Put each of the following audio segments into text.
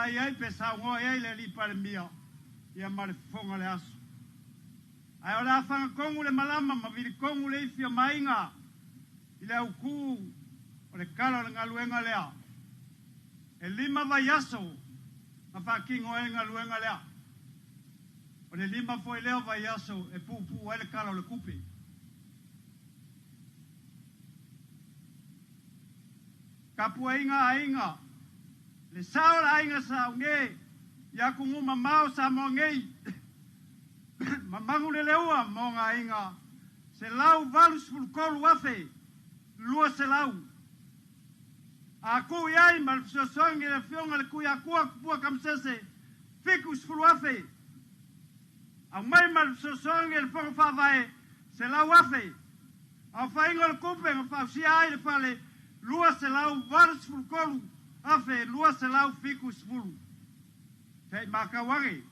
tulai ai pe saunoa i ai le Alii Palemia ia ma le fofoga o le aso. Ae o le a fagatonu le malama ma vilitonu le ifi o Maaiga i le autū o le Tala o le Galuega lea. E 5 vaiaso na faatino ai le galuega lea. O le 5 foi lea o vaiaso e puupuu ai le Tala o le Tupe. Tapuaiga a aiga, le sao o le aiga Sa Aoge i atunuu mamao Samoa nei, ma Manuleleua ma ona aiga, $183,200. A tuu i ai ma le fesoasoani a le Afioga i le Tuiatua Tupua Tamasese, $70,000. Aumai ma le fesoasoani a le Fono Faavae, $100,000. Aofaiga o le tupe na fausia ai le fale, $283,270. Se i matau ane.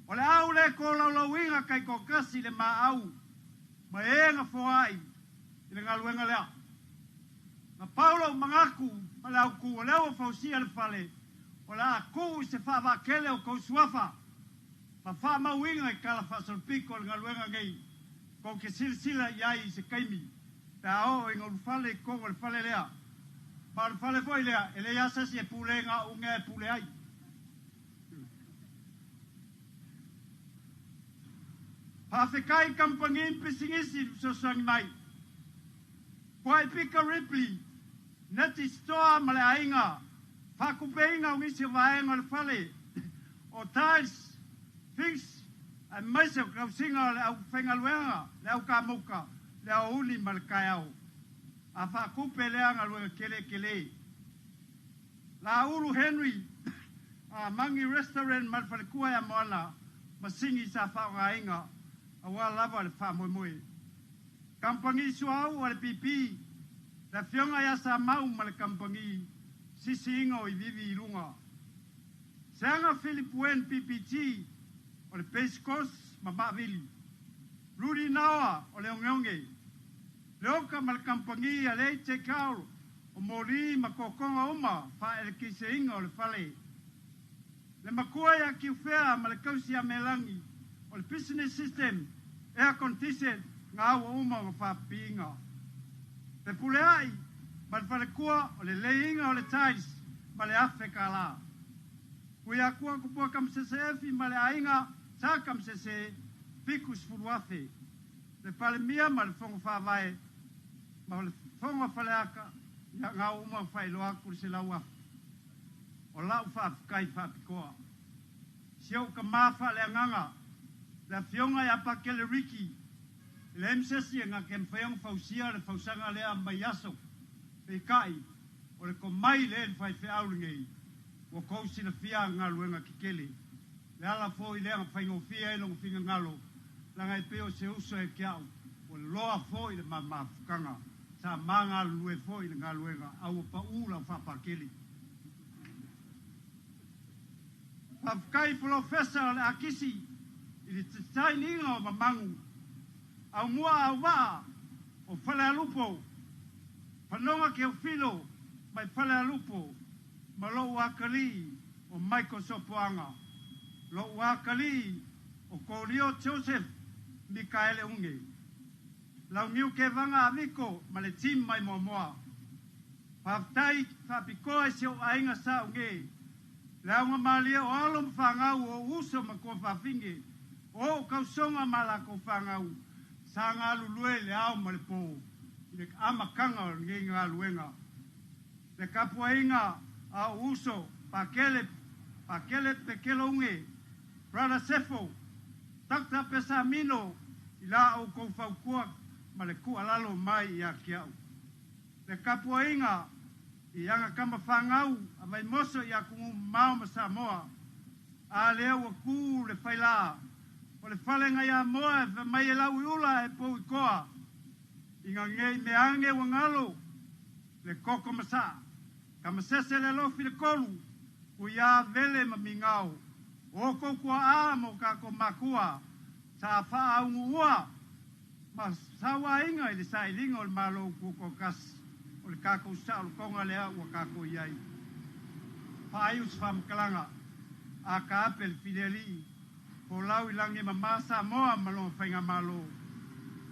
O le a ou le tolaulauina taitoatasi le maau ma e na foai i le galuega lea. Na pau lou manatu ma le autū o lea ua fausia le fale, o le a tuu i se faavaatele o tou suafa ma faamauina i tala faasolopito o le galuega nei, tou te silasila i ai i se taimi pe a oo ina ulufale i totonu o le fale lea. Ma o le fale foi lea, e leai lava se isi e pule na o ugia e pule ai. Faafetai i kamupani ma pisinisi i le fesoasoani mai. Kuai Pika Ripley, Neti Stoa ma le aiga, faatupeina o nisi o vaega o le fale, o tiles, fix, aemaise o tausiga o le aufaigaluega, le aukamuta, le aoauli ma le taeao. A faatupe lea galuega tele tele. Laulu Henry, a Mangi Restaurant ma le faletua ia Moana, masini sa faaaogaina aua lava le faamoemoe. Kamupani suauu a le PP, le Afioga ia Samau ma le kamupani, sisiina o ivivi i luga. Seaga Philip Wen PPG o le Base Course ma Maavili. Rudy Naoa o le Ogeoge. Leoka ma le kamupani a le AJ Carl o moli ma totoga uma faaelekiseina o le fale. Le matua ia Kiufea ma le tausi a Melani o le business system, air condition, ngā ua uma o faapipiina. Fepuleai ma le faletua o le leiina o le tiles ma le $1,000. Tuiatua Tupua Tamasese Efi ma le aiga Sa Tamasese, $70,000. Le Palemia ma le Fono Faavae ma le Fono a Faleata, ia ngā uma o whailoa atu le $100,000. O lau faafetai faapitoa. Si ou tamā faaleagaga, le Afioga ia Pakele Riki, e leai ma se isi e na te mafai ona fausia le fausaga lea mai aso. Peitai, o le tomai lea i le faifeau lenei, ua tou silafia galuega tetele. Le ala foi lea na faigofie ai lona finagalo, leaga e pei o se uso ia te au, ua loa foi le ma mafutaga, sa ma galulue foi i le galuega, a ua pau lau faapakele. Faafetai polofesa o le akisi i le design-ina o mamagu, Aumua Auvaa o Falealupo, Fanoga Teofilo mai Falealupo, ma lou atalii o Michael Sopoaga, lou atalii o Kolio Joseph Mikaele Uge, Launiu Kevaga Aviko ma le team mai Moamoa. Faafetai faapitoa i si ou aiga Sa Uge, le augamalie o alo ma fanau o uso ma tuafafine, o ou tausoga ma latou fanau, sa galulue i le ao ma le po i le amataga o lenei galuega. Le tapuaiga a ou uso, Pakele, Pakele Pekelo Uge, Brother Sefo, Dr. Pesamino i la outou fautua ma le tuualalo mai ia te au. Le tapuaiga i aga tama fanau a Vaimoso i atunuu mamao ma Samoa, a lea ua tu le failā o le fale nai Amoa e fai mai e lau i ula e pou i toa, ina nei mea ane ua galo le koko masaa, Tamasese le alofi le tolu, Tuiā Vele ma Migao, o outou tuaa ma o tatou makua, sa faauguua ma sauaina i le sailiga o le Malo Tutoatasi o le tatou saolotoga lea ua tatou i ai. Faaiu se faamatalaga, a ka ape le filialii, folau i lagi e mamā Samoa ma lona faigamalo.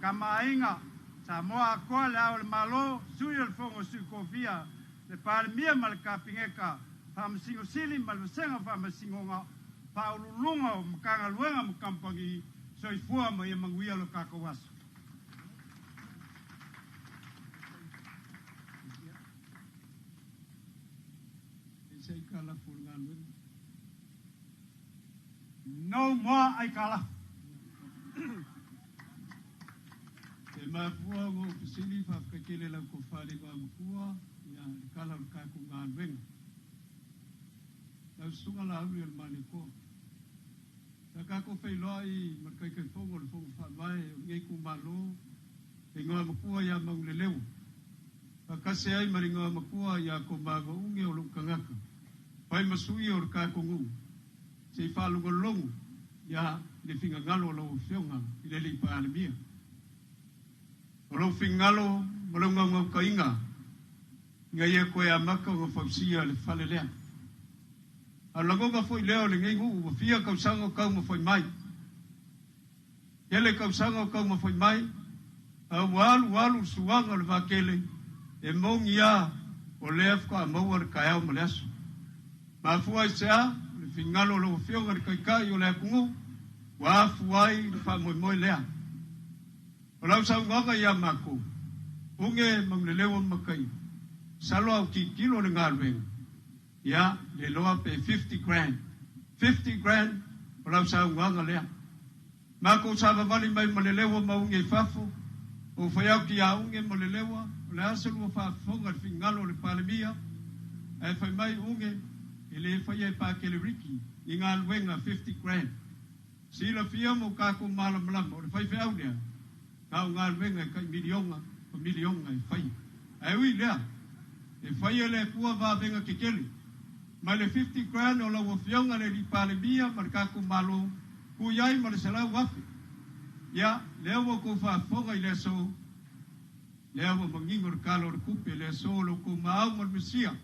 Kamaaiga, Samoa atoa le Ao o le Malo, Sui o le Fono a Sui Tofia, le Palemia ma le Kapeneta, Faamasino Sili ma le Vasega o Faamasinoga, Faauluuluga o Matagaluega ma Kamupani, soifua ma ia manuia lo tatou aso. No more aitalafu. E mafua ona ou fesili, faafetai tele i lau tofa i le Igoamatua i le tala o le tatou galuega. Lau Susuga Laauli o le Malietoa, sa tatou feiloai ma le Taitaifono o le Fono Faavae o lenei itumalo, le Igoamatua ia Manuleleua, faatasi ai ma le Igoamatua ia Komavaune o lou tagata, fai ma sui o le tatou nuu, se i faalogologo ia le finagalo o lau Afioga i le Alii Palemia. O lou finagalo ma lou naunautaiga ina ia toe amata ona fausia le fale lea. A o le lagona foi lea o lenei nuu ua fia tausaga o taumafai mai. Tele tausaga o taumafai mai, a ua alu alu le suaga o le vaatele, e moni lava o lea faatoa maua le taeao ma le aso. Mafua i se a? O le finagalo o lau Afioga i le Taitai o le atunuu ua afua ai le faamoemoe lea. O lau saunoaga ia matou, Uge Manuleleua ma Mataia, masalo a ou tilotilo i le galuega, ia, le iloa pe 50 grand. 50 grand o lau saunoaga lea. Matou savavali mai ma Leleua ma Uge i fafo, ou fai atu ia Uge ma Leleua, o le a se lua faafofoga i le finagalo o le Palemia? Ae fai mai Uge, e le faia e Pakeleriki ni galuega 50 grand. Silafia ma o tatou malamalama, o le faifeau lea, na o galuega e tai miliona ma miliona e faia. Ae ui i lea, e fai e le Atua vavega tetele. Mai le 50 grand o lau Afioga le Alii Palemia ma le tatou Malo, tuu i ai ma le 100,000. Ia, lea ua outou faafofoga i le aso, lea ua manino le Tala o le Tupe i le aso o lo outou maau ma le Mesia,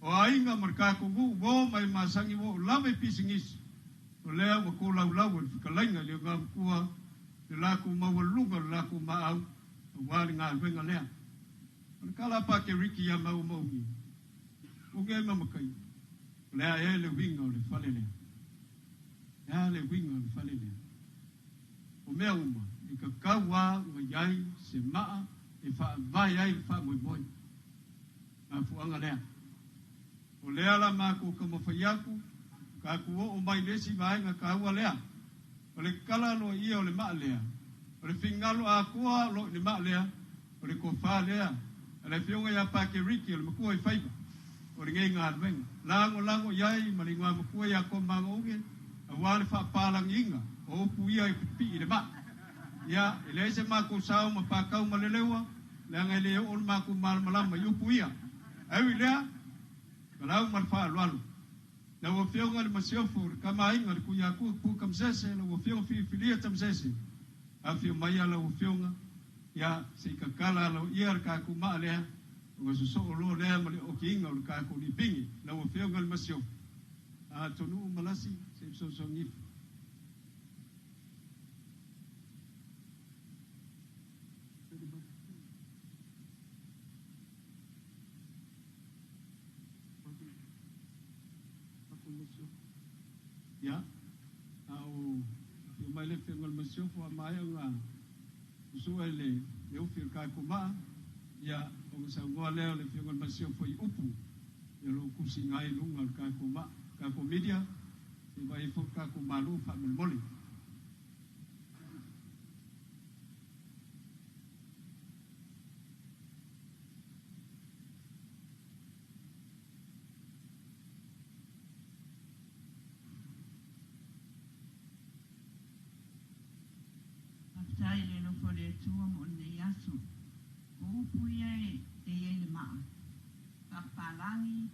o aiga ma le tatou nuu ua o mai masani ua oo lava i pisinisi, o lea ua tolaulau e le fetalaiga i le Igoamatua le latou maualuluga o le latou maau aua le galuega lea. O le tala a Pakeriki ia maua ma Ugi, Ugi ma Makaia, o le a ea le uiga o le fale lea? O le a le uiga o le fale lea? O mea uma, e tatau lava ona i ai se maa e faavae ai le faamoemoe. Mafuaaga lea. O lea la matou taumafai atu, tatou oo mai i le isi vaega taua lea. O le kala loa ia o le maa lea, o le finagalo atoa o lo o i le maa lea, o le tofa lea a le Afioga ia Pakeriki o le matua i faiva o lenei galuega. Lagolago i ai ma le igoamatua ia Komagouge aua le faapalagiina o upu ia e pipii i le maa. Ia, e leai se matou sao ma Pakau ma Leleua, leaga e le oo le matou malamalama i upu ia. Ae ui i lea, valaau ma le faaaloalo. Lau Afioga i le Masiofo, le Tama a Aiga, le Tuiatua Tupukamasese, lau Afioga Filifilia Tamasese, afio mai a lau Afioga, ia, se i tatala aloaia le tatou maa lea, ona sosoo loa lea ma le okiina o le tatou lipigi. Lau Afioga i le Masiofo, Tonu'u Malasi, se i fesoasoani ifo. Ia, a o afio mai le Afioga i le Masiofo a maea ona susua i le ufi o le tatou maa, ia, ona saunoa lea o le Afioga i le Masiofo i upu o lo o tusiga ai i luga o le tatou maa. Tatou media, se i vaai ifo le tatou Malo faamolemole. Faafetai i le alofa o le Atua mo lenei aso. O upu ia e i ai le maa. Faapalagi,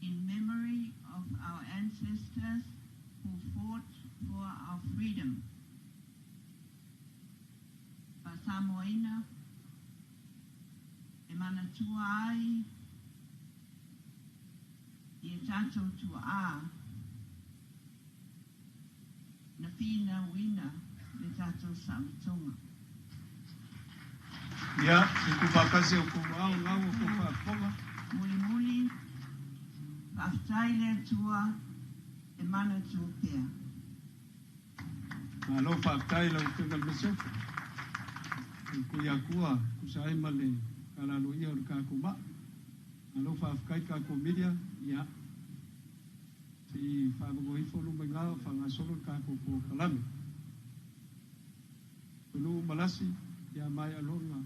in memory of our ancestors who fought for our freedom. Faasamoaina, e manatua ai i e tatou tuaa na finauina le tatou saolotoga. Ia, se tuufaatasi o kou ao gau o kou faafofoga. Mulimuli, faafetai i le Atua e manatua pea. Malo faafetai i lau Afioga i le Masiofo. I Tuiakua tusa ai ma le tala aloaia o le tatou maa. Malo faafetai tatou media, ia se i faavanoa ifo luma i ina o faagasolo le tatou polokalame. Taunuu Malasi, ia maea loa ona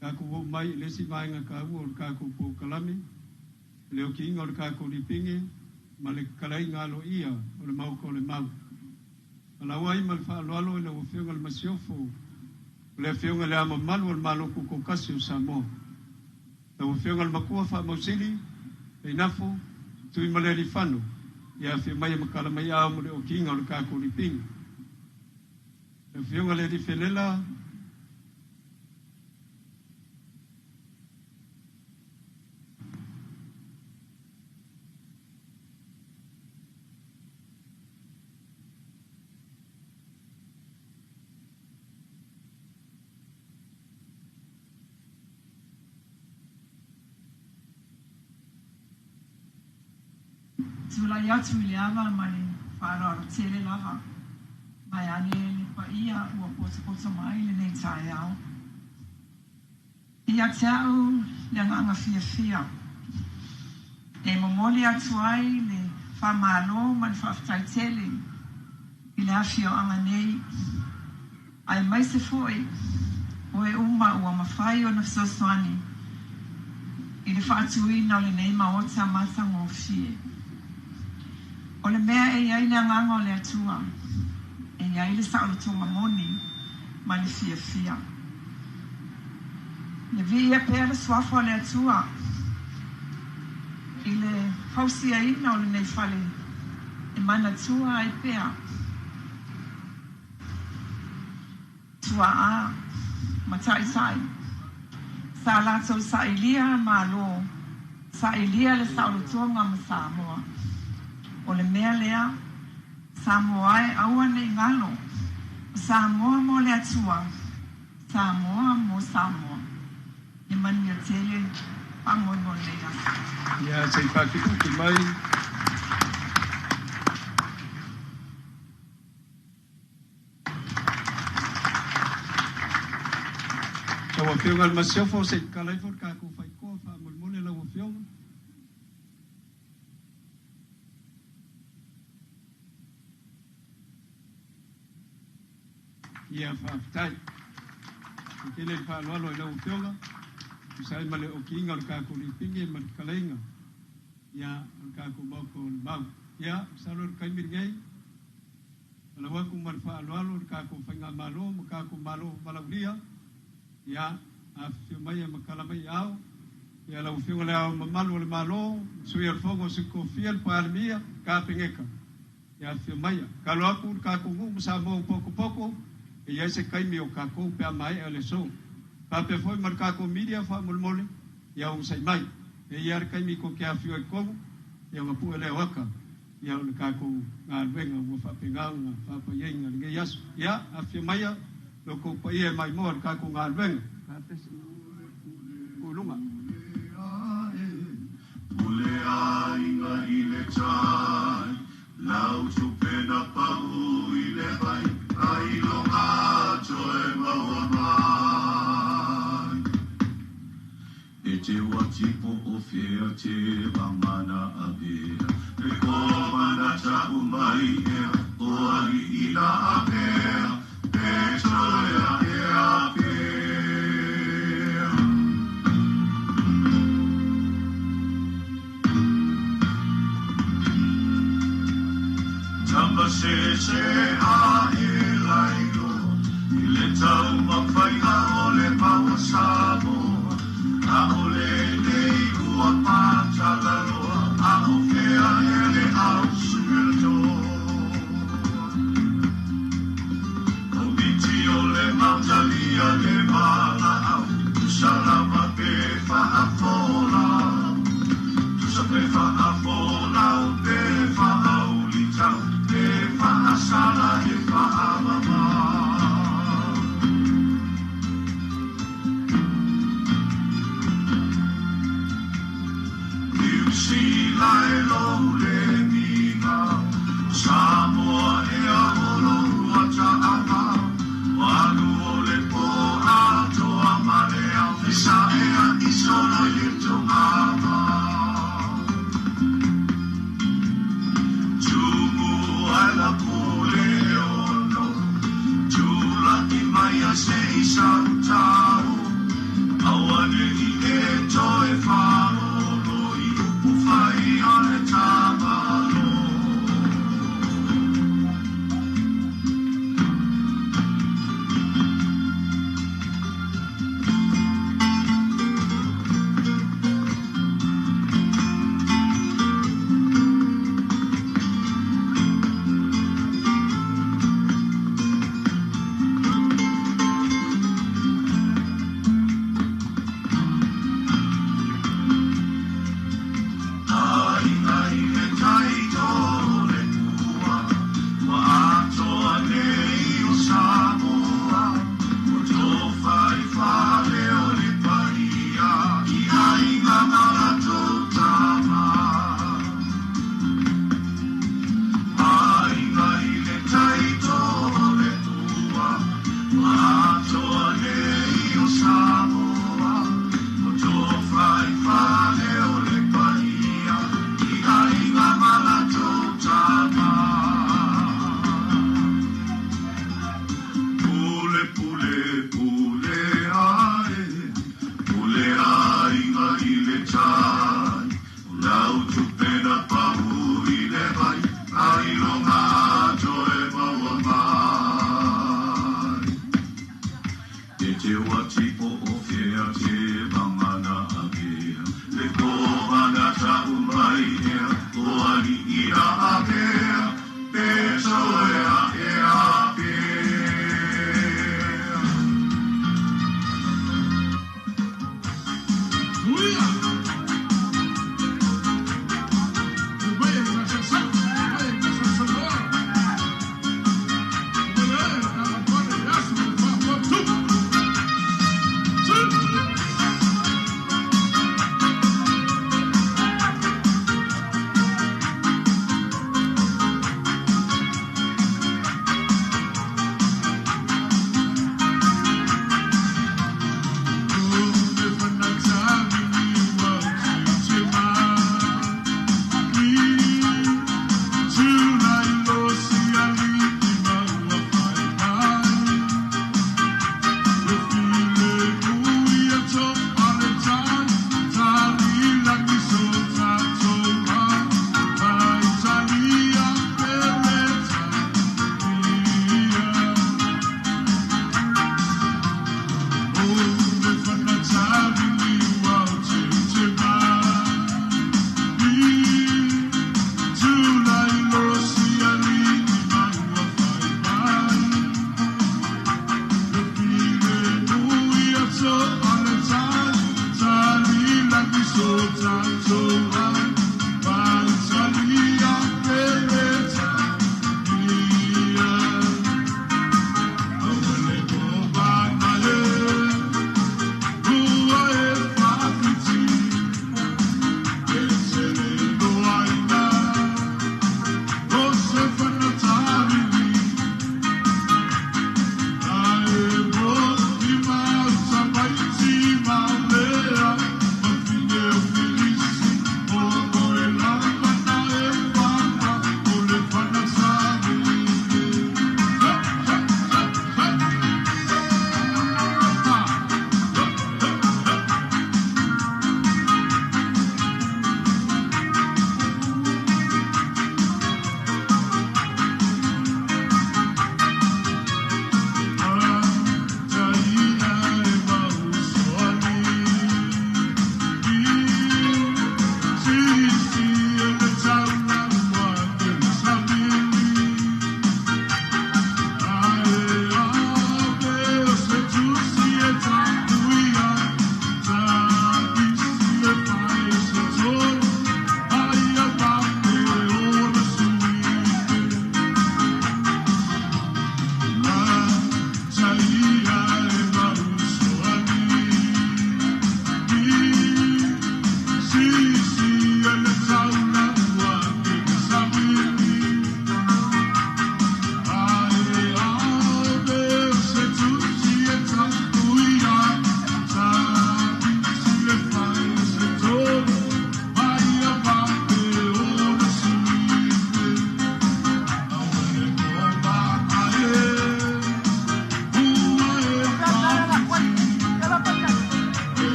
tatou oo mai i le isi vaega taua o le tatou polokalame, le okiina o le tatou lipine ma le tatalaiga aloaia o le Maota o le Mau. Valaau ai ma le faaaloalo i lau Afioga i le Masiofo, o le Afioga i Le Ao Mamalu o le Malo Tutoatasi o Samoa. Lau Afioga i le Matua Faamausili, Leinafo, Tuimalealiifano, ia afio mai e matala mai ao mo le okiina o le tatou lipine. Le Afioga i le Alii Felela, Tulai atu i le ava ma le faaaloalo tele lava, vaeane le paia ua potopoto mai lenei taeao. E ia te au le agaga fiafia e momoli atu ai le faamalo ma le faafetai tele i le afioaga nei, aemaise foi o e uma ua mafai ona fesoasoani i le faatuina o lenei Maota matagofie. O le mea e i ai le agaga o le Atua, e i ai le saolotoga moni ma le fiafia. Ia viia pea le suafa o le Atua i le fausiaina o lenei fale e manatua ai pea tuaa ma taitai sa latou sailia Malo, sailia le saolotoga ma Samoa. O le mea lea, Samoa e aua ne i galo, o Samoa mo le Atua, Samoa mo Samoa. Ia manuia tele faamoemoe i lenei aso. Ia se i faapitoki mai. Lau Afioga i le Masiofo, se i tatala ifo le tatou faitoa faamolemole lau Afioga. Ia faafetai. E tele le faaaloalo i lau Afioga, tusa ai ma le okiina o le tatou lipine ma le tatalaiga ia o le tatou Maota o le Mau. Ia, masalo i le taimi lenei, valaau atu ma le faaaloalo i le tatou Faigamalo ma tatou Malo valaaulia, ia, afifio mai e matala mai i aao, ia lau Afioga i Le Ao Mamalu o le Malo, Sui o le Fono a Sui Tofia, le Palemia, Kapeneta. Ia afifio maia. Tatalo atu le tatou nuu ma Samoa ua potopoto, e i ai se taimi o tatou pe a maea le aso. Faapea foi ma le tatou media faamolemole, ia onosai mai. E i ai le taimi tou te afifio ai i totonu, ia ona pue lea o ata, ia o le tatou galuega ua faapena ona faapaiaina i lenei aso. Ia afifio maia lo outou paia e maimoa i le tatou galuega. Tuu i luga.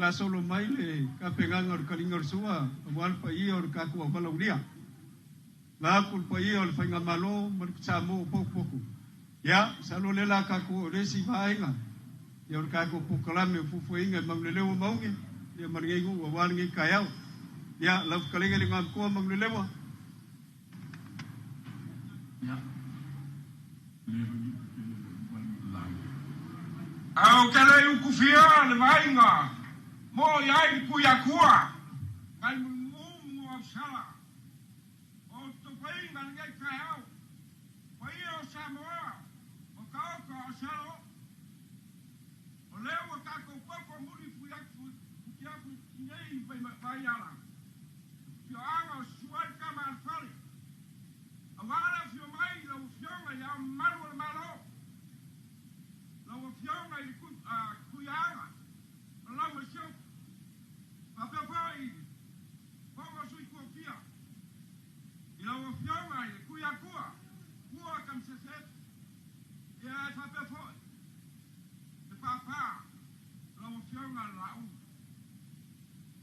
faagasolo mai le tapenaga o le taliga o le sua aua le paia o le tatou auvalaulia. Vaeatu le paia o le Faigamalo ma le Samoa o potopoto. Ia, masalo o lea o le a tatou oo i le isi vaega o le tatou polokalame o fuafuaina e Manuleleua Maune ma lenei nuu aua lenei taeao. Ia, lau fetalaiga i le Igoamatua Manuleleua. Ae ou te le i utufia le vaaiga mo i ai le Tuiatua nai Mulimumu Nuuausala o totofaina lenei taeao paia o Samoa o taoto a o se alo o lea ua tatou toto muli fui atu futiafu i nei vaiala afioaga o Susuai Tama a le Fale aua le afio mai i lau Afioga i Le Ao Mamalu o le Malo, lau Afioga i le Tuiaana ma lau Masiofo, faapea foi i le Fono a Sui Tofia, i lau Afioga i le Tuiatua Pua Kamisese, ia e faapea foi le Papa, lau Afioga Laauli.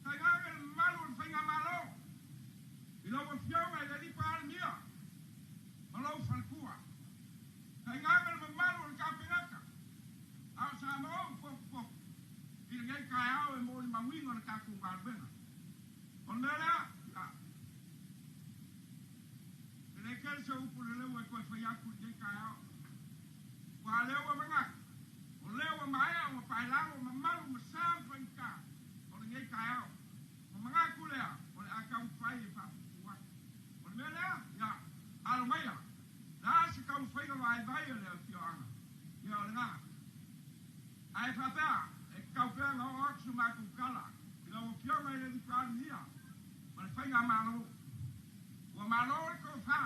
Tainane le mamalu o le Faigamalo i lau Afioga i le Alii Palemia ma lou faletua. Tainane le mamalu o le Kapeneta a o Samoa ua potopoto i lenei taeao e molimauina le tatou galuega. O le mea lea, ia, e le tele se upu leleu e toe fai atu i lenei taeao, aua o lea ua manatu, o lea ua maea ona paelalo mamalu ma sa ma faigata o lenei taeao. Ona manatu lea, o le a taumafai e faapuupuu atu. O le mea lea, ia, alo maia, o le a se taumafaiga vaivai a le afioaga? Ia, o lena. Ae faapea, e tatau pea ona oo atu se matou tala i lau Afioga i le Alii Palemia ma le Faigamalo. Ua malo le tofa.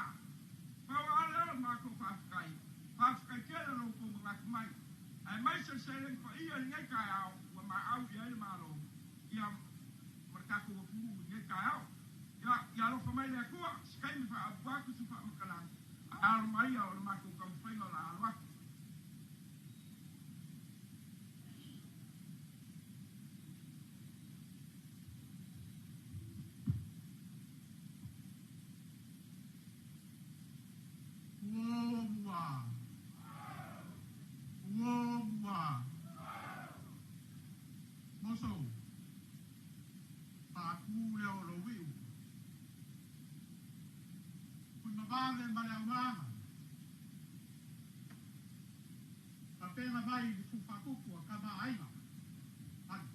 Pau lava lea o le matou faafetai. Faafetai tele lo outou manatu mai, aemaise le seleni paia i lenei taeao ua maau i ai le Malo ia ma le tatou atunuu i lenei taeao. Ia, ia alofa mai le Atua, se taimi faaupu atu se faamatalaga, ae alo mai ia o le matou taumafaiga o le a alo atu. Ua Ua Moso Pākū lea o lou iu Pui mavave ma le aumaga Tapena mai i le fufakuku a tama a aiga. Alu.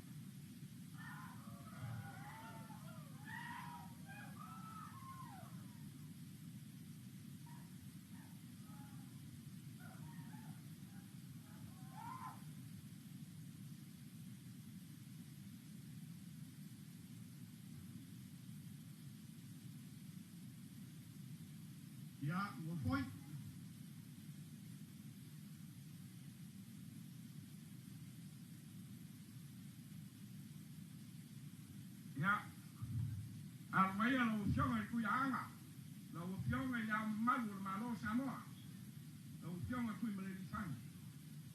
Ia, ua foi. Ia, alo maia lau Afioga i le Tuiaana, lau Afioga i Le Ao Mamalu o le Malo o Samoa, lau Afioga Tuimalealiifano,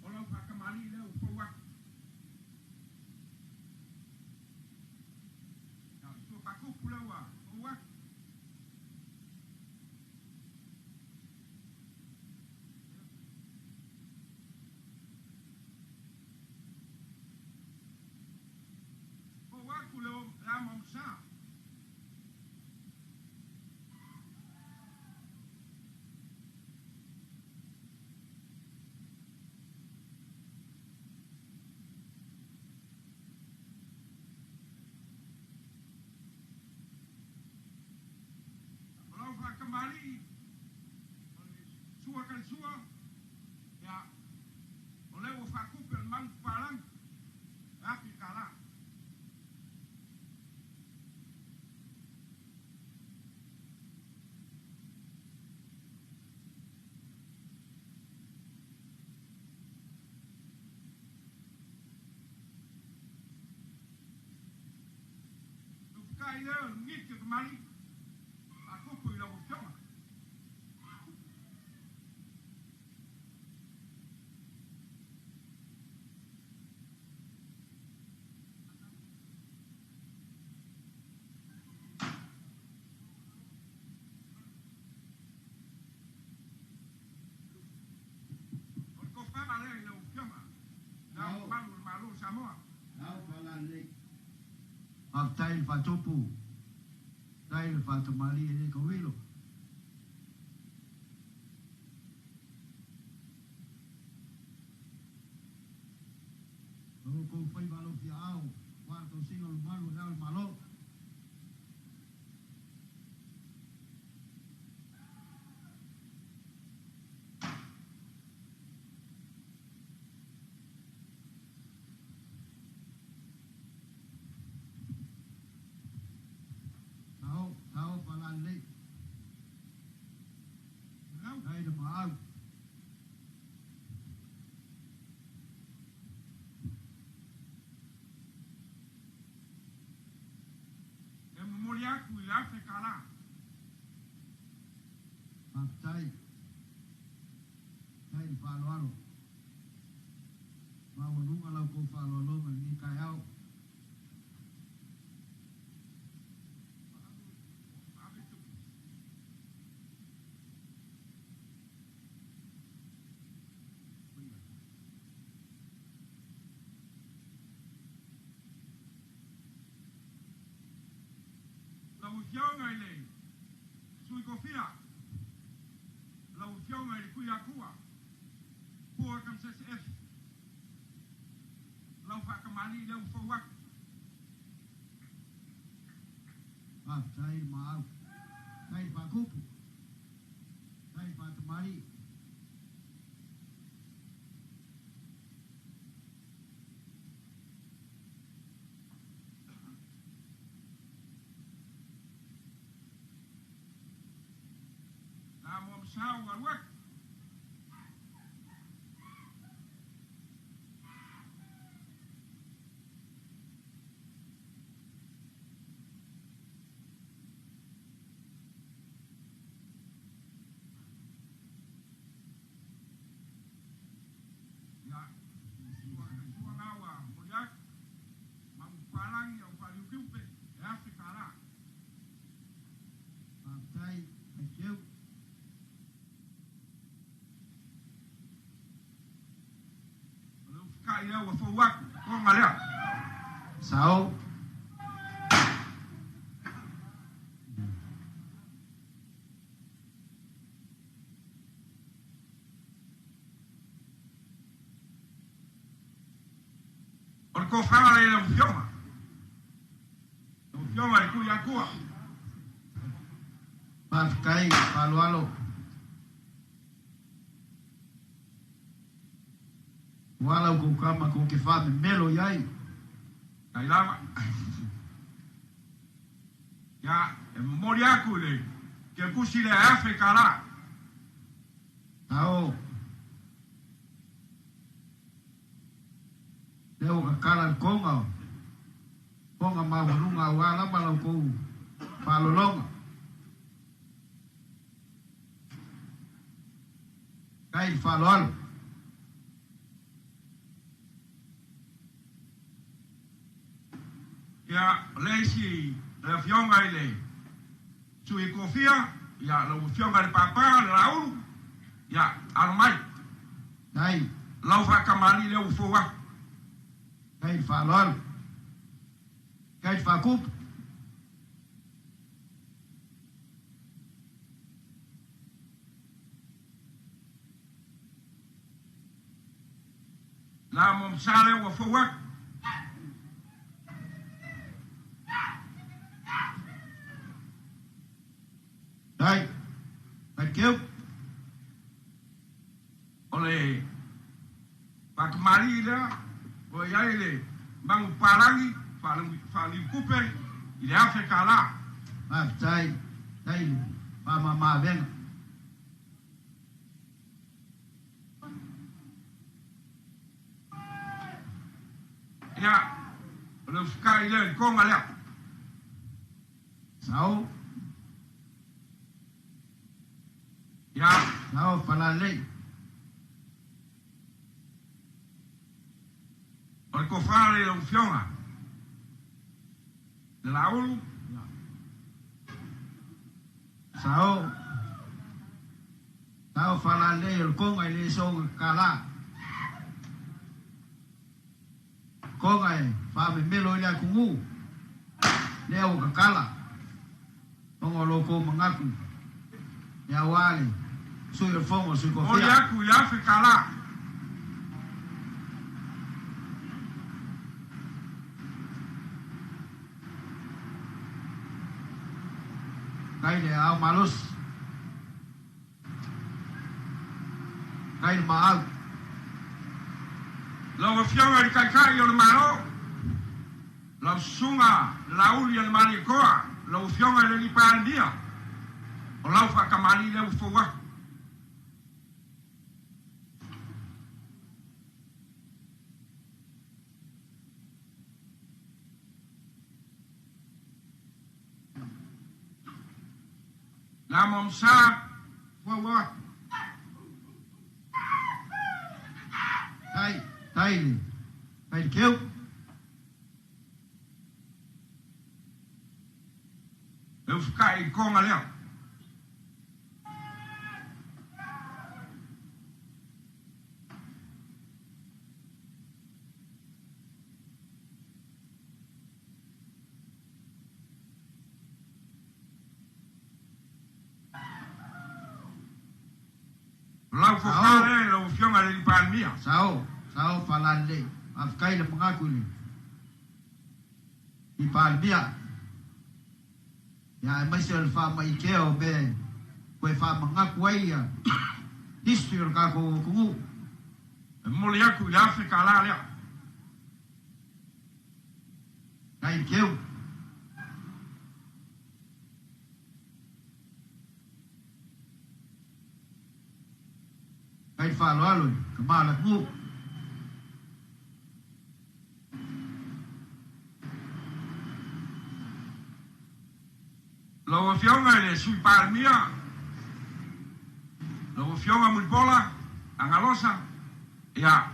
o lau faatamalii lea ua fou atu. Ia, o le suafa tupu lea ua fou atu. Fou atu le ama o le sa. O lau faatamalii, o le sua talisua, ia, o lea ua faatupe le malu papalagi, e $1,000. Tufuta'i lea o le miniti o tamalii, faatupu i lau Afioga. tulaga lea i lau Afioga i Le Ao Mamalu o le Malo o Samoa. Faafetai i le faatupu, faafetai i le faatamalii e le tauilo. O outou faiva alofiaao aua le tausiga o le mamalu o Le Ao o le Malo. Sao, sao faalalelei. Faafetai le maau. E momoli atu i le $1,000. Faafetai. Faafetai le faaaloalo. Maualuga la outou faaaloaloga i lenei taeao. Lau Afioga i le Sui Kofia, lau Afioga i le Tuiatua, Pua Kamsese F, lau faatamalii lea ua fou atu. Faafetai le maau. Faafetai le faatupu. Faafetai le faatamalii. La mo masau alu atu. Ia, sua ua momoli atu, manupapalagi au faaliukiupe e $1,000. Faafetai, Faiteu. O le ufikai lea ua fou atu, toga lea. Sao. O le tofaga lea i lau Afioga. Lau Afioga i le Tuiatua. Faafetai faaaloalo. Ua la outou tama tou te faamemelo i ai. Tai lava. Ia, e momoli atu i le kepusi lea e $1,000. Sao. Lea ua tatala le toga, toga maualuga aua lava la outou faalologa. Faafetai le faaaloalo. Ia, o le isi, le Afioga i le Sui Kofia, ia, lau Afioga i le Papa, le Laulu, ia, alo mai. Tai. Lau faatamalii lea ua fou atu. Tai le faaaloalo. Tai le faakupu. La mo msa lea ua fou atu. Tai. Thank you. O le faatamalii lea ua i ai le manupapalagi faaliukupe i le $1,000. Faafetai. Tai le faamamaavega. Ia, o le ufikai lea i le toga lea. Sao. Ia. Sao falalei. O le tofa lea i lau Afioga, le Laulu. Sao. Sao falalei o le toga i le soga kala. Koga e faamemelo ai le atunuu lea ua tatala ona o lo outou manatu aua le Sui o le Fono a Sui Momoli Tofia. atu i le $1,000. Kai le aao malosi. Kai le maau. Lau Afioga i le Taitai o le Malo, lau Susuga Laauli a le Malietoa, lau Afioga i le Alii Palemia, o lau faatamalii lea ua fou atu. Namo Msa, fou atu. Tai, tai le, tai le keu. E usukai i koga lea. Lau fofa Sao. lea i lau Afioga i le Alii Palemia. Sao, sao Falalelei. Faafetai le manatu i le i Palemia. Ia aemaise o le faamaitea o mea e toe faamanatu ai ia history o le tatou atunuu. E momoli atu i le $1,000 lea. Tai keu. Tai le faaaloalo i le tama o le atunuu. Lau Afioga i le Sui Palemia, lau Afioga Mulipola Agalosa, ia,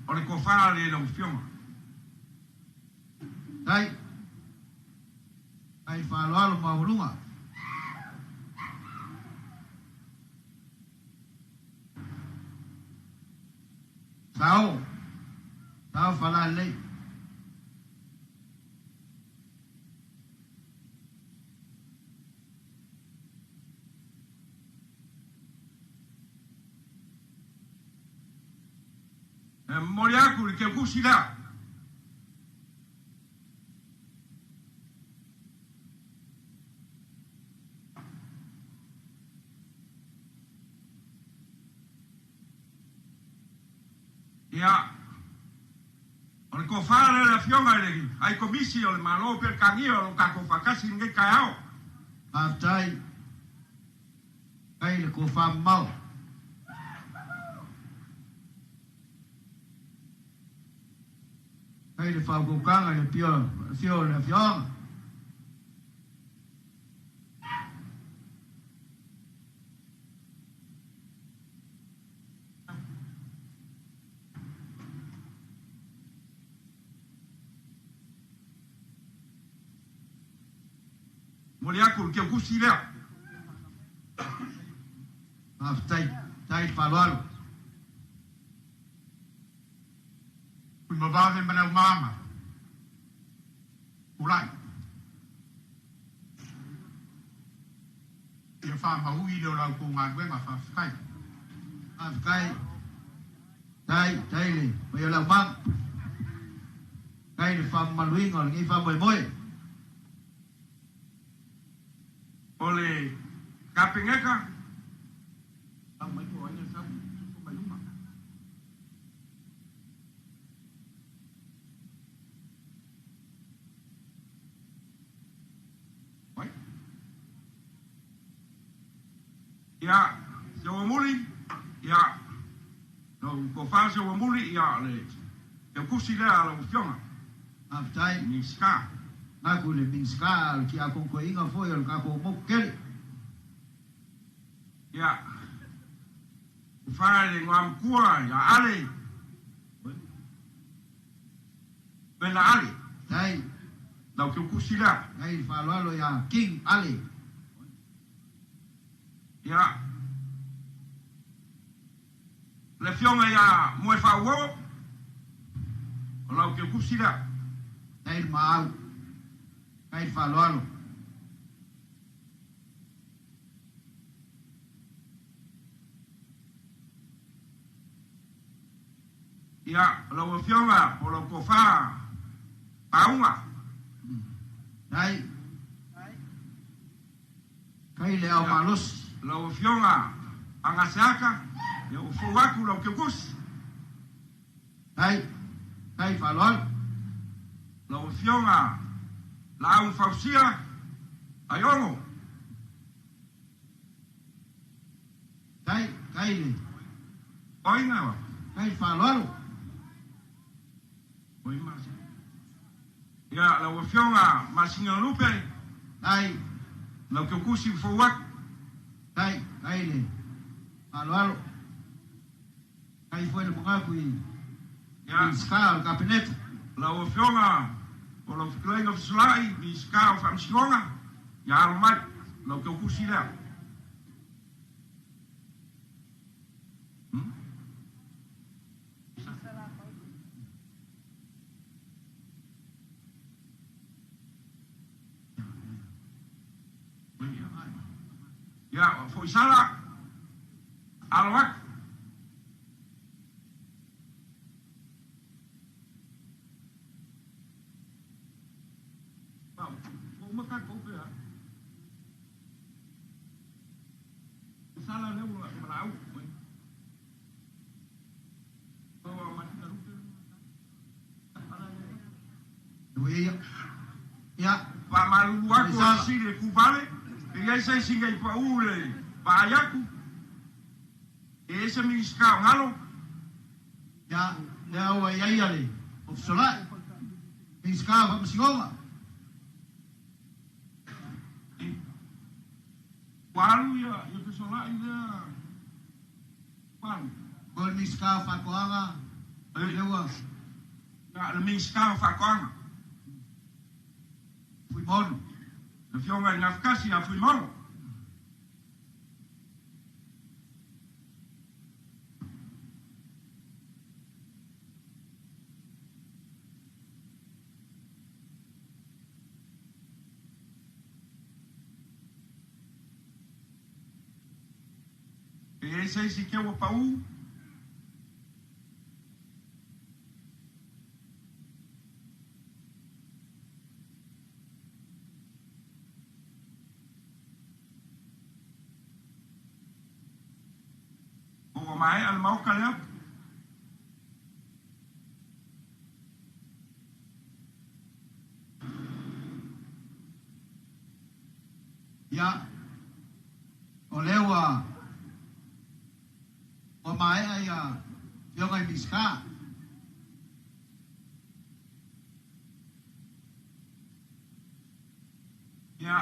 o le tofa lea i lau Afioga. Tai, tai le faaaloalo maualuga. Sao, sao Falalelei. E momoli atu i le teutusi lea. Ia, o le tofa lea i le Afioga i le Ai Komisi o le Malo Peretania o lo o tatou faatasi i lenei taeao. Faafetai, tai le tofa mamao. Tai le faautautaga i le afio o le afioaga. Momoli atu i le teutusi lea. Faafetai, tai le faaaloalo. Tuimavave ma le aumaga. Tulai. Ia faamaui le o la outou galuega. Faafetai. Faafetai, tai, tai le paia o le aumaga. Tai le faamamaluina o lenei faamoemoe. O le Kapeneta. Ia, Seuamuli, ia, lau tofa Seuamuli, ia, le teutusi lea a lau Afioga. Faafetai. Minisita. Manatu i le Minisita o le Tiakono Toeaina foi o le tatou motu tele. Ia, tofa i le Igoamatua ia Ale, Vena Ale. Tai. Lau teutusi lea. Tai le faaaloalo ia King Ale. Ia, le Afioga ia Moefaauo. O lau keukusi lea. Tai le maau. Tai le faaaloalo. Ia, lau Afioga po o lau Tofa Pauga. Tai. Tai le ao malosi. Lau Afioga Agaseata, ia ua fou atu lau keukusi. Tai. Tai faaaloalo. Lau Afioga Laau Fausia Aiono. Tai, tai le. Oi na. Tai faaaloalo. Oi ma. Ia, lau Afioga Masina Lupe. Tai. Lau keukusi ua fou atu. Tai, tai le faaaloalo. Tai foi le magaku i Minisita o le Kapeneta. Lau Afioga o lau Fetalaiga Fesolai, Minisita o Faamasinoga, ia alo mai, lau keukusi lea. Ia, Foisala, alo atu. Ia. Faamalulu atu o sili le kuvale, e i ai se isi nei pau le vaai atu, e ese Minisita o Galo. Ia, lea ua i ai le Ofisolai, Minisita o Faamasinoga. Ua alu ia Fesolai lea, ua alu. O le Minisita o Faatoaga, lea ua. Ia, le Minisita o Faatoaga. Fuimaono. Le Afioga i Gafatasi ia Fuimaono. E i ai se isi keu ua pau? Ua maea le maoka lea. Ia, o lea ua ua maea ia Afioga i Minisita. Ia,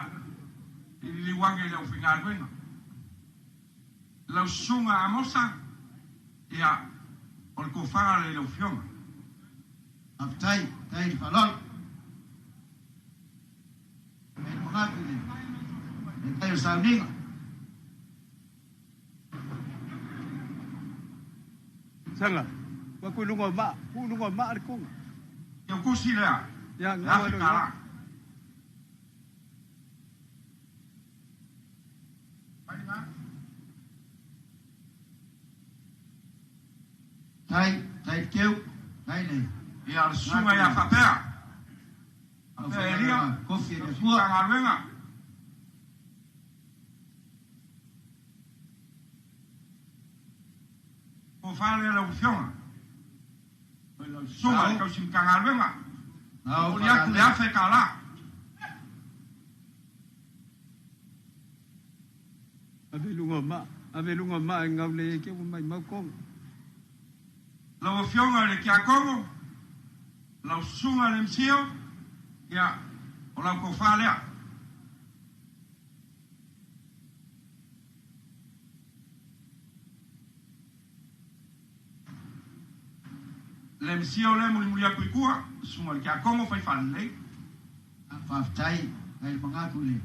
i liliu ane i le aufaigaluega. Lau Susuga Amosa, ia, o le tofa lea i lau Afioga. Faafetai, faafetai i le faaaloalo. Faafetai le manatu i le tai o le sauniga. Saga, ua ku i luga o maa, ku i luga o maa le koga. Teukusi lea, Ia, le gaua afe lo tala. Tai, tai le teu, tai le. Ia, le susuga ia faapea. Faapea Elia, Kofi e le tausi Atua. Matagaluega. Tofa lea lau Afioga. Lau susuga i le tausi Matagaluega. Ao Momoli atu le faagalea. afe tala. Ave i luga o maa, ave i luga o maa e gaulei ai ke ua maimau koga. Lau Afioga i le Tiakono, lau Susuga i le Msio, ia, o lau tofa lea. Le Msio lea e mulimuli atu i tua, Susuga i le Tiakono fai faalelei. Faafetai, faafetai le manatu i le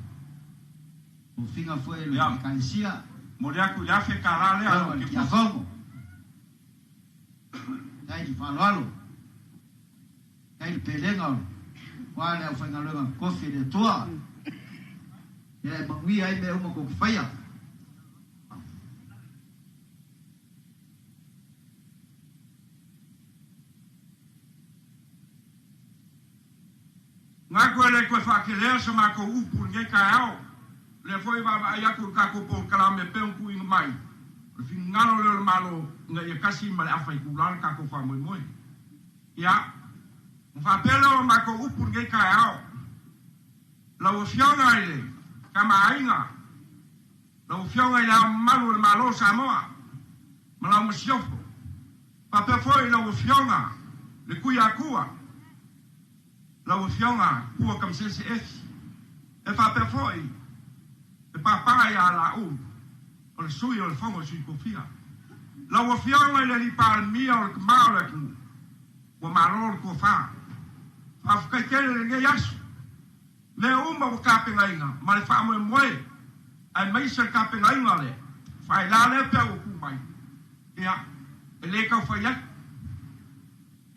tofiga foi o le Ia, Ekalesia. momoli atu i le afe tala lea Afioga lau i le Keukusi. Tiakono. Faafetai le faaaloalo. Ai le pelega o aua le aufaigaluega tofi a le Atua, ia e manuia ai mea uma tou te faia. Manatu e le toe faakelea sa matou upu i lenei taeao. O lea foi e vaavaai atu i le tatou polokalame e pei ona tuuina mai, o le finagalo lea o le Malo ina ia tasi ma le afa itula le tatou faamoemoe. Ia, ona faapea lea o la matou upu i lenei taeao, lau Afioga i le Tama a Aiga, lau Afioga i Le Ao Mamalu o le Malo o Samoa ma lau Masiofo, faapea foi lau Afioga le Tuiatua, lau Afioga Pua Tamasese Efi, e faapea foi le Papa ia Laulu, o le Sui o le Fono a Sui Tofia, lau Afioga i le Alii Palemia o le Tama o le atunuu, ua malo le tofa. Faafetai tele i lenei aso. Mea uma ua tapenaina ma le faamoemoe aemaise le tapenaina o le faila lea pea ua tu mai, ia, e le tau fai atu.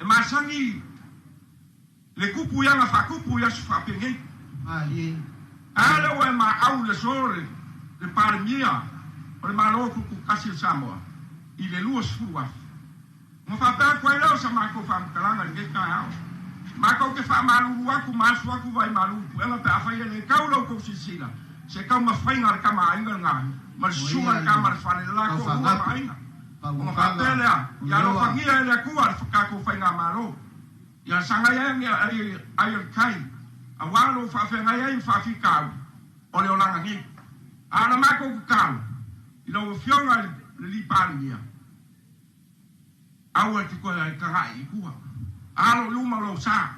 E masani le tupu i ana faatupu i aso faapenei. Malie. A lea ua e maau i le aso le Palemia o le Malo Tutoatasi o Samoa i le 20,000. Ona faapea atu ai lea o sa matou faamatalaga i lenei taeao. Matou te faamalulu atu ma asu atu vai malu i puega pe afai e le tau la outou silasila se taumafaiga a le tama aiga lena ma le susuga i le tama a le fale le la toalua ma aiga. Ona faapea lea, ia alofagia e le Atua le tatou faigamalo. Ia sagai ai ai o le tai, aua lo faafeagai ai ma faafitauli o le olaga nei. A o la matou tatalo i lau Afioga i le Alii Palemia, Aua e te toe tagai i tua. Alo i luma lou sa,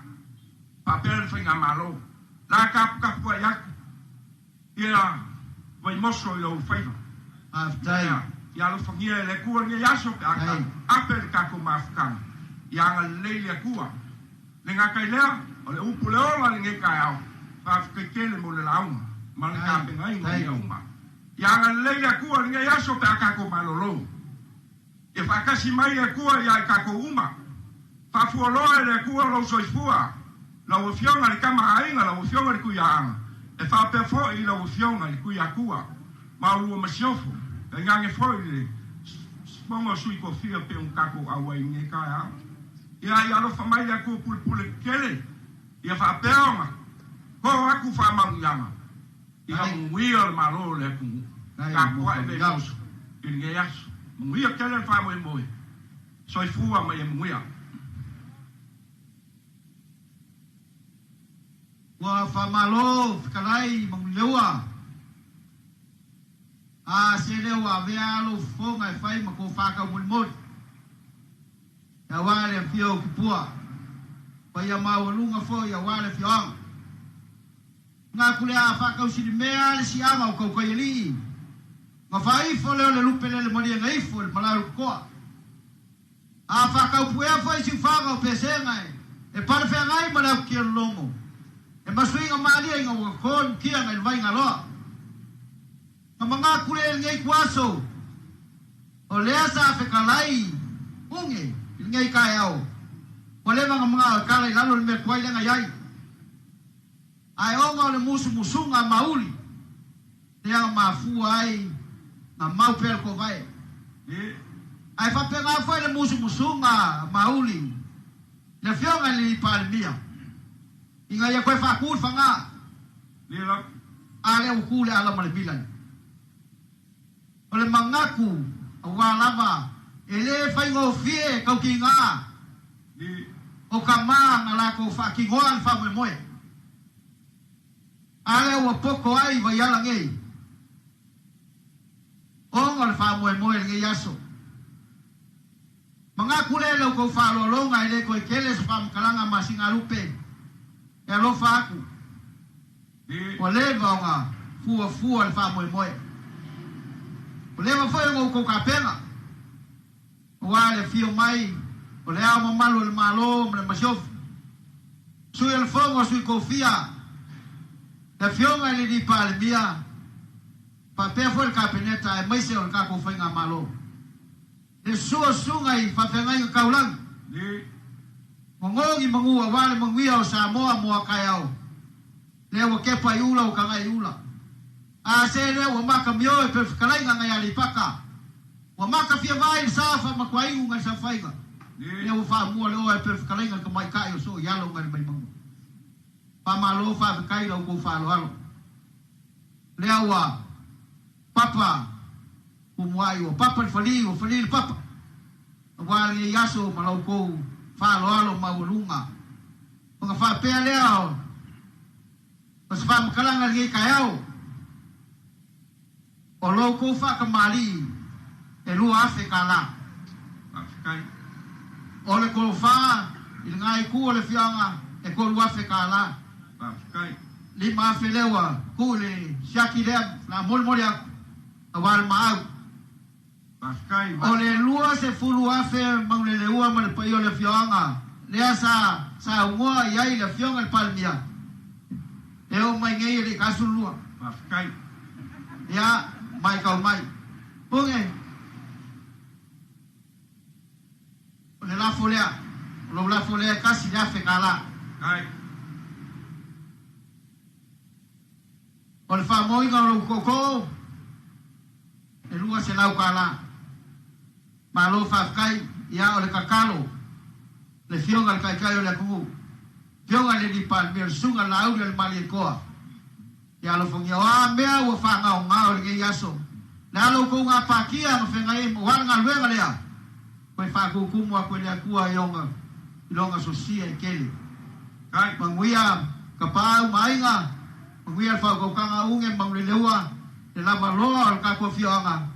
faapea le faigamalo. La taputapuai atu ia Vaimoso i lou faiva. Faafetai. Ia, ia alofagia e le Atua lenei aso pe a ape le tatou mafutaga. Ia agalelei le Atua. Le gata i lea, o le upu le ola i lenei taeao, faafetai tele mo le lauga ma le tapenaina o mea uma. Ia agalelei le Atua i lenei aso pe a tatou malolo. Ia faatasi mai le Atua ia i tatou uma. Faafualoa e le Atua lou soifua, lau Afioga i le Tama a Aiga, lau Afioga i le Tuiaaga, e faapea foi i lau Afioga i le Tuiatua ma oulua masiofo, tainane foi le Fono a Sui Tofia pei ona tatou auai i lenei taeao. Ia, ia alofa mai le Atua Pulepule Tetele, ia faapea ona to atu faamanuiaga i manuia o le Malo o le atunuu. Tapuai Vaimoso i lenei aso. Manuia tele le faamoemoe. Soifua ma ia manuia. Ua faamalo fetalai Manuleua. A se lea ua avea lou fofoga e fai ma tofa taumolimoli. Aua le afio o Tupua, paia maualuga foi aua le afioaga. Manatu le a faatausilimea le siaga o Tautaialii, na faaifo lea o le lupe lele maliega ifo i le malae o le totoa. A faataupuea foi siufaga o Pesega e palefeagai ma le autialologo, e masuiga malie ina ua toto le mutiaga i le vaigaloa. Na manatu le lenei ituaso, o lea sa fetalai uge i lenei taeao, ua leva na manao e tala i lalo le mea tuai lea na i ai. Ae ona o le musumusuga mauli lea na mafua ai na mau pea le tovae. Ae faapena foi le musumusuga mauli le Afioga i le Palemia ina ia toe faatu le faga, a lea ua tu le ala ma le mila. O le manatu aua lava e le faigofie tautiga o tama na latou faatinoa le faamoemoe. A lea ua poto ai vaiala nei ona o le faamoemoe i lenei aso. Manatu lea i la outou faaaloaloga e le toe tele se faamatalaga ma Singalupe e alofa atu. Ua leva ona fuafua le faamoemoe. Ua leva foi ona outou tapena, aua le afio mai o Le Ao Mamalu o le Malo ma le Masiofo, Sui o le Fono a Sui Tofia, le Afioga i le Alii Palemia, faapea foi le Kapeneta aemaise o le tatou Faigamalo. Le susu o susuga i faafeagaiga taulagi. Magogi magu auā le manuia o Samoa mo a taeao. Lea ua kepa i ula ua tagai i ula. A se lea ua maka mio e pe fetalaiga nai Aleipata. Ua maka fia vaai i le sa faamatuainu nai saofaiga. Lea ua faamua le oa e pe fetalaiga le tamaitai o soo i alo nai le maimauga. Faamalo faafetai i la outou faaaloalo. Lea ua papa pumuai ua papa le falī ua falī le papa. Aua lenei aso ma la outou faaaloalo maualuga. Ona faapea lea o se faamatalaga i lenei taeao, o lo outou faatamalii e $2,000. Faafetai. O le tolofa i lena itu o le afioaga e $3,000. Faafetai. 5,000 lea ua tuu i le siaki lea o le a molimoli atu aua le maau. Faafetai. O le 20,000 Manuleleua ma le paia o le afioaga lea sa saunoa i ai le afioga i le Palemia e oo mai nei e le i 12. Faafetai. Ia, matau mai. Pune, o le lafo lea, o lou lafo lea e $1,000. Ai. O le faamoeina o lou tootoo e $200. Malo faafetai, ia o le tatalo le Afioga i le Taitai o le atunuu, Afioga i le Alii Palemia, le Susuga Laauli a le Malietoa, ia alofagia. O a mea ua faagaogao i lenei aso, le a lo outou gapatia ma feagai ai ma o a le galuega lea, koe faatutumu atu e le Atua i ona i lona sosia e tele. Kai. Manuia Tapaau ma aiga, manuia le faautautaga a Uge ma Manuleleua, le lava loa o le tatou afioaga,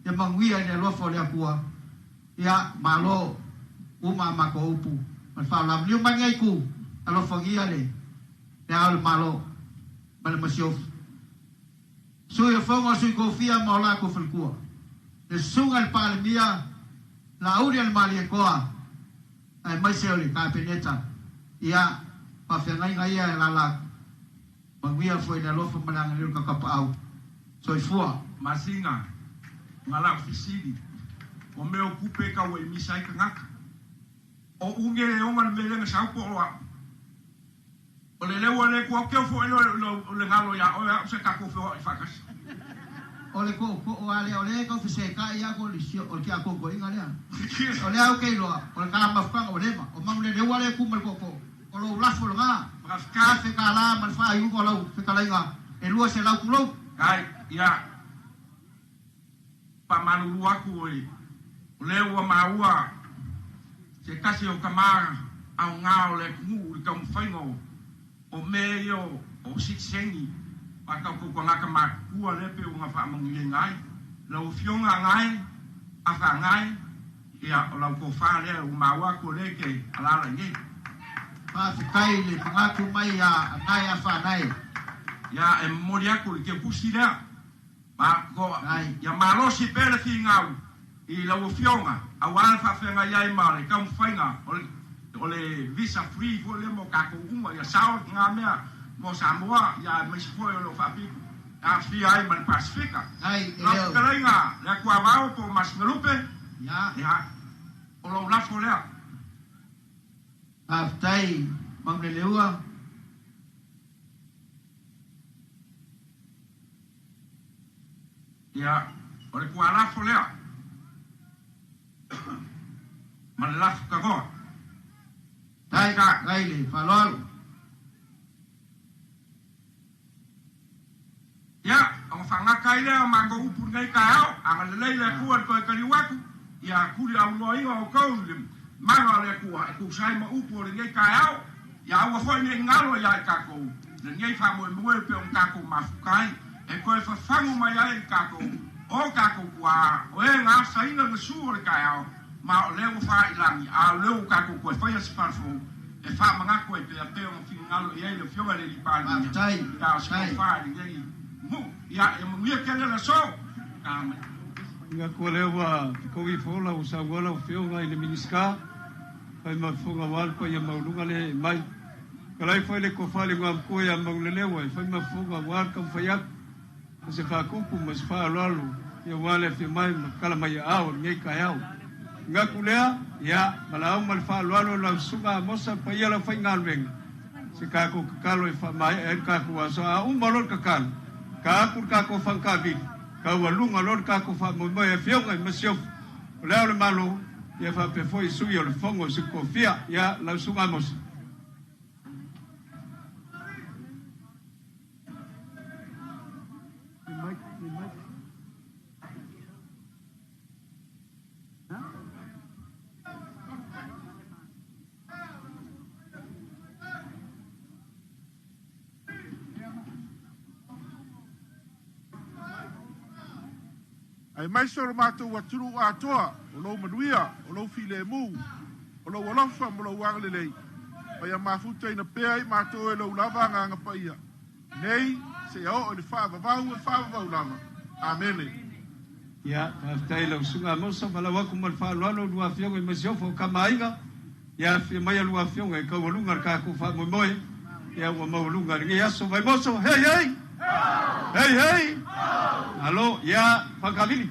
ia manuia i le alofa o le Atua. Ia, malo, uma a matou upu ma le faaaloalo. Liu mai lenei itu, alofagia le le Ao o le Malo ma le Masiofo. Sui o Fono a Sui Tofia ma o latou faletua. Le Susuga i le Palemia, Laauli a le Malietoa, aemaise o le Kapeneta. Ia, faafeagaiga ia e alaala atu. Manuia foi le alofa ma le agalelei o le Tatapaau. Soifua. Masina, ma lau fesili, o mea o tupe e tau ai misa ai tagata. O uge e ona le mea lea na sau po o au. O le leua le ku au keu foʻi loa le galo iā oe a'u sa tatou feoaʻi faatasi. O le tootoo lava lea, o lea e tau fesetai atu o le o le tiakokoiga lea. O lea ou te iloa, o le ta mafutaga ua leva. O Manuleleua lea e tu ma le tootoo. O lou lafo lena, $1,000 ma le faaiuga o lau fetalaiga e 200 tulou. Ai, ia, faamalulu atu i o lea ua maua se tasi o tama aoga o le atunuu i le taumafaiga o mea ia o sitiseni a tatou tagata matutua lea pei ona faamanuiaina ai lau Afioga Gae Afa Gae, ia o lau tofa lea ua maua atu o lea e te alaala i nei. Faafetai i le manatu mai a Gae Afa Gae. Ia e momoli atu le teutusi lea ma ia malosi pea le finau i lau Afioga auā le faafeagai ai ma le taumafaiga o le visa free foi lea mo tatou uma, ia sao lena mea mo Samoa, ia aemaise foi o lo o faapito e aafia ai ma le Pasefika. Ai, e Lau leo. fetalaiga le Atuavao po o Masinalupe, Ia. ia, o lou lafo lea. Faafetai Manuleleua. Ia, o le tualafo lea ma le lafo tagoa. Tai, Ka. tai le faaaloalo. Ia, ona faagata ai lea o matou upu i lenei taeao, agalelei le Atua i le toe taliu atu, ia tuli auloaina outou i le mana o le Atua e tusa ai ma upu o lenei taeao, ia aua foi ne i galo ia i tatou lenei faamoemoe pei ona tatou mafuta ai, e toe fafagu mai ai i tatou o tatou tuaa, o e na asaina le gasu o le taeao, ma o lea ua faailagi, a o lea ua tatou toe faia se fale fou e faamanatu ai pea pei ona finagalo i ai le Afioga i le Alii Palemia, Faafetai, ia o se faafetai. tofa i lenei nuu. Ia, ia manuia tele le aso. Amene. Manatu o lea ua fetaui fola ua saunoa lau Afioga i le Minisita, fai ma fofoga aua le paia maualuga lea e mai. Talai foi le tofa i le igoamatua ia Manuleleua e fai ma fofoga aua le taumafai atu ma se faatupu ma se faaaloalo aua le afio mai ma tala mai aao o lenei taeao. Gaku lea, ia, ma lau ma le faaaloalo i lau Susuga Amosa ma paia o le aufaigaluega, se tatou tatalo e faamaea ai le tatou aso. A uma loa le tatalo, ta atu le tatou fagakavili, taualuga loa le tatou faamoemoe e Afioga i Masiofo, o Le Ao o le Malo, ia faapea foi Sui o le Fono a Sui Tofia. Ia, lau Susuga Amosa. Aemaise o lo matou atunuu atoa, o lou manuia, o lou filemu, o lou alofa ma lou agalelei, ma ia mafutaina pea i matou e lou lava Agaga Paia, nei seia oo i le faavavau e faavavau lava. Amene. Ia, faafetai i lau Susuga Amosa, valaau atu ma le faaaloalo i lua Afioga i Masiofo o Tama a Aiga, ia afifio mai a lua Afioga e taualuga le tatou faamoemoe, ia ua maualuga i lenei aso. Vaimoso, hei hei! Hei hei! Malo, ia, faakavili.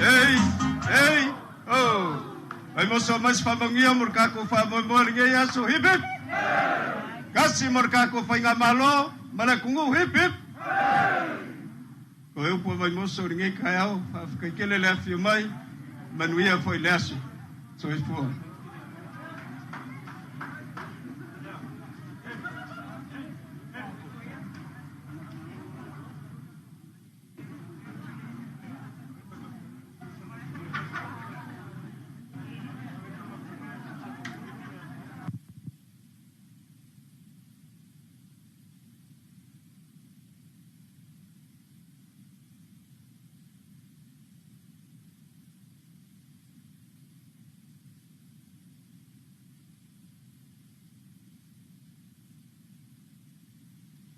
Ei, ei, oh! Vaimoso aumai se faamanuia mo le tatou faamoemoe i lenei aso. Hip hip! Kasi mo le tatou faigamalo ma le atunuu. Hip hip! Toe upu a Vaimoso i lenei taeao, faafetai tele le afifio mai, manuia foi le aso. Soifua.